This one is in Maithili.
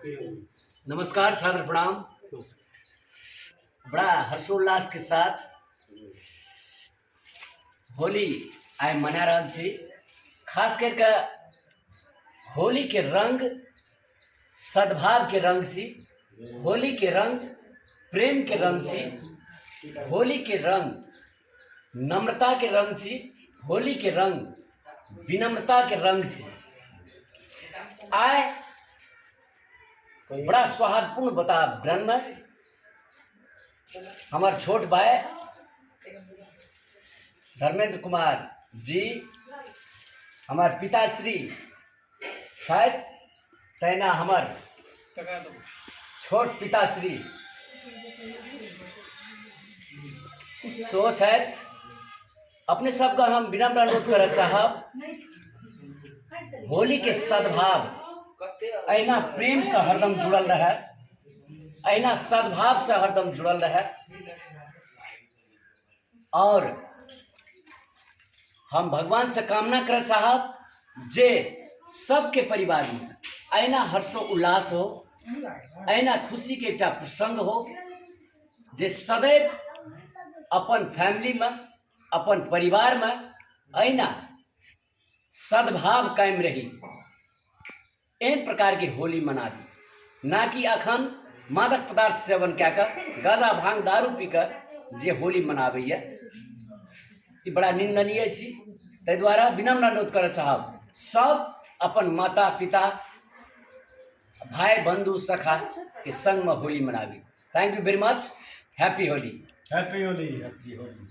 नमस्कार, सादर प्रणाम। बड़ा हर्षोल्लास के साथ होली आइ मना रहल छी। खास करके होली के रंग सद्भाव के रंग छी, होली के रंग प्रेम के रंग छी, होली के रंग नम्रता के रंग छी, होली के रंग विनम्रता के रंग छी। आइ बड़ा सौहार्दपूर्ण वातावरण में हमार छोट भाई धर्मेंद्र कुमार जी, हमार पिताश्री छथि, तहिना हमर छोट पिताश्री सेहो छथि। अपने सबके हम विनम्र अनुरोध करऽ चाहब, होलीके सद्भाव अहिना प्रेमसँ हरदम जुड़ल रहए, अहिना सद्भावसँ हरदम जुड़ल रहए। और हम भगवान से कामना करऽ चाहब जे सबके परिवार में अहिना हर्षो उल्लास हो, अहिना खुशी के एकटा प्रसंग हो, जे सदैव अपन फैमिली में, अपन परिवार में अहिना सद्भाव कायम रही, एहन प्रकारके होली मनाबी, ना कि अखन मादक पदार्थ सेवन कए कऽ, गाँजा भांग दारू पी कऽ जे होली मनाबैए, ई बड़ा निन्दनीय छी। ताहि दुआरे विनम्र अनुरोध करऽ चाहब, सब अपन माता पिता, भाई बंधु, सखा के संगमे Holi मनाबी। Thank you very much, happy Holi. Happy Holi, happy Holi.